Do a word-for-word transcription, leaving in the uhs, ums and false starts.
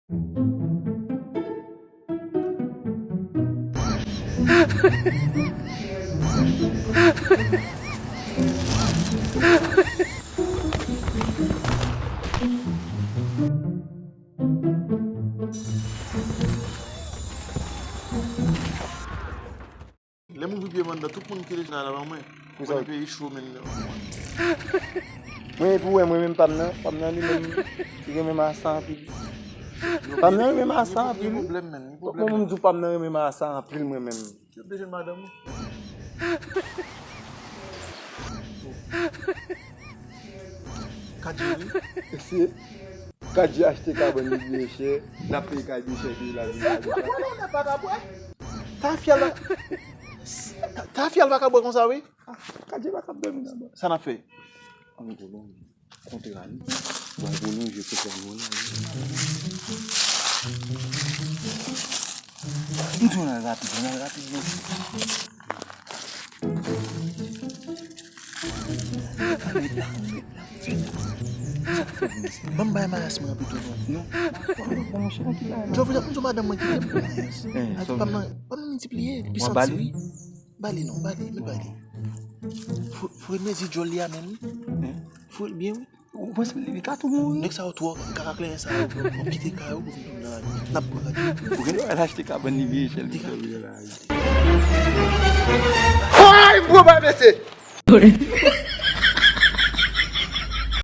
Lè m ouvri pye m anndan, tout moun ki deja la ban mwen. Konnen peyi cho menm nan. Mwen, pou wè, mwen menm, pa m nan, pa m nan li menm, li renmen masa anpil. Pa m nan renmen masa anpil. Gen pwoblèm, menm, gen pwoblèm. Mwen, mwen, m di w, pa m nan renmen masa anpil, mwen menm. Yo bezwen madanm ou. Kadji, wi. Se Kadji achte kabann li byen chè, l ap peye kay byen chè, epi l al vin Kadji. Wè, wè, wè, pa ka bwè. Tafyal pa, ta- Tafyal pa ka bwè konsa, wi. Kadji pa ka bwè, moun nan bwè. Sa n ap fè? An nou kolon. Kontre a nou. Pral pwolonje kote a nou an. M di w n al rapid, n al rapid, non. Ban m bay mayas mwen anpito non. Non. Jovlè, m di w madanm mwen kite m pou mayas. Ay, pa m nan, pa m nan miltipliye, li pi santi wi. Ba li non, ba li, men ba li. Fo, fo mezi djòl li a menm wi. Fo l byen wi. Ou panse li ka tou mouri? Nèg sa yo twò, kaka kleren sa yo, w ap kite kay ou pou vin tounen nan lari. N ap pran radyo. Ou gen dwa al achte kabann li byen chè, li fè li nan lari. Ay, m pran bay mesye!